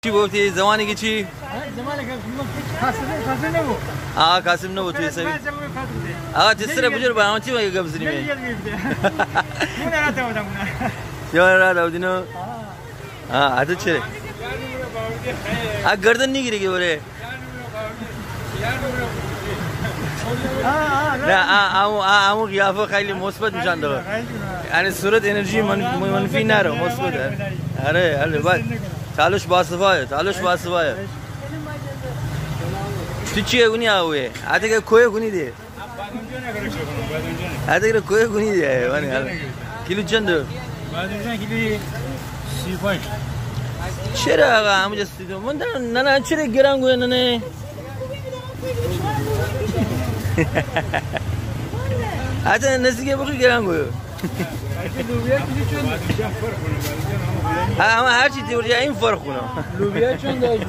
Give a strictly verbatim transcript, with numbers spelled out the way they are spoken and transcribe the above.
چی بوتی؟ زمانی کی چی؟ زمانی کی کاسب، کاسب نبو. آها، کاسب نبو تو حسابی. آها، تی سر بجور با همه چی مگه گپ زنی می. شما را داودینو. آها، اتو چره؟ آ، گردن نیگیری کی بره. نه، آ، آمو، آ، آمو قیافه خیلی مثبت نشان داده. یعنی صورت انرژی من-، منفی ناره، مثبت. آره، آره، بعد چالش باصفایه، چالش باصفایه. تو چیه گونی آوه؟ آتی که کویه گونی ده. آتی که کویه گونی ده، یعنی، آره. کیلو چنده؟ بادمجان کیلو سی و پنج. چره آقا، همونجا سی و دو؟ من دارم، نه، نه، چره گران گویه، نه، نه. حتی نزدیکه بخوری گران گویه. ها، اما هر چی تیور جا این فرق کنه. لوبیا چنده؟